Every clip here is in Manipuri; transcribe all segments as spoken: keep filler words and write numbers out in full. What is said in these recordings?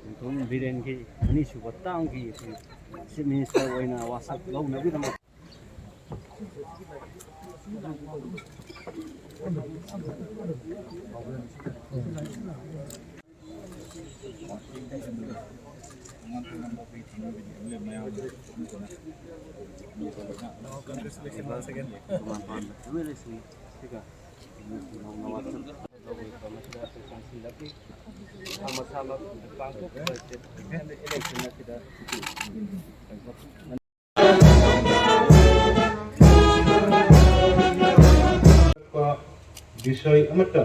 ꯅꯤꯡꯊꯧ ꯕꯤꯔꯦꯟꯒꯤ ꯑꯅꯤꯁꯨꯕ ꯇꯥꯝꯒꯤ ꯑꯩꯈꯣꯏ ꯆꯤꯐ ꯃꯤꯅꯤꯁꯇꯔ ꯑꯣꯏꯅ ꯋꯥꯁꯛ ꯂꯧꯅꯕꯒꯤꯗꯃꯛ ꯕꯤꯁꯣꯏ ꯑꯃꯠꯇ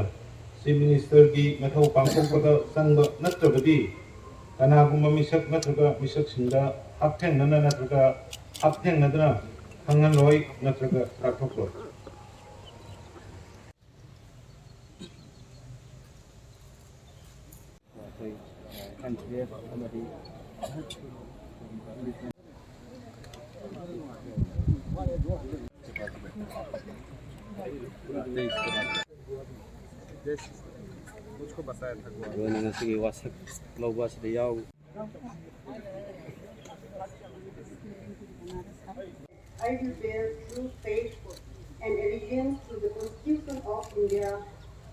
ꯆꯤꯐ ꯃꯤꯅꯤꯁꯇꯔꯒꯤ ꯃꯊꯧ ꯄꯥꯡꯊꯣꯛꯄꯗ ꯆꯪꯕ ꯅꯠꯇ꯭ꯔꯕꯗꯤ ꯀꯅꯥꯒꯨꯝꯕ ꯃꯤꯁꯛ ꯅꯠꯇ꯭ꯔꯒ ꯃꯤꯁꯛꯁꯤꯡꯗ ꯍꯛꯊꯦꯡꯅꯅ ꯅꯠꯇ꯭ꯔꯒ ꯍꯛꯊꯦꯡꯅꯗꯅ ꯈꯪꯍꯜꯂꯣꯏ ꯅꯠꯇ꯭ꯔꯒ ꯇꯥꯛꯊꯣꯛꯂꯣꯏ꯫ ꯑꯩꯈꯣꯏ ꯑꯦꯟ ꯁꯤ ꯑꯦꯐ ꯑꯃꯗꯤ ꯂꯣꯏꯅ ꯉꯁꯤꯒꯤ ꯋꯥꯁꯛ ꯂꯧꯕ ꯑꯁꯤꯗ ꯌꯥꯎ I will bear true faith and allegiance to the Constitution of India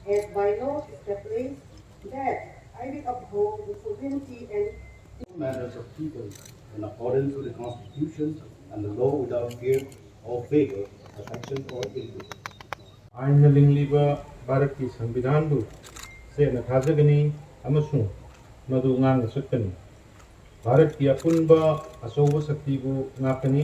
as by law established, that I will uphold the sovereignty and matters of people in accordance with the Constitution and the law without fear or favor, affection or ill will. ꯑꯥꯏꯟꯅ ꯂꯤꯡꯂꯤꯕ ꯚꯥꯔꯠꯀꯤ ꯁꯪꯕꯤꯙꯥꯟꯕꯨ ꯆꯦꯠꯅ ꯊꯥꯖꯒꯅꯤ ꯑꯃꯁꯨꯡ ꯃꯗꯨ ꯉꯥꯛꯅ ꯆꯠꯀꯅꯤ꯫ ꯚꯥꯔꯠꯀꯤ ꯑꯄꯨꯟꯕ ꯑꯆꯧꯕ ꯁꯛꯇꯤꯕꯨ ꯉꯥꯛꯀꯅꯤ꯫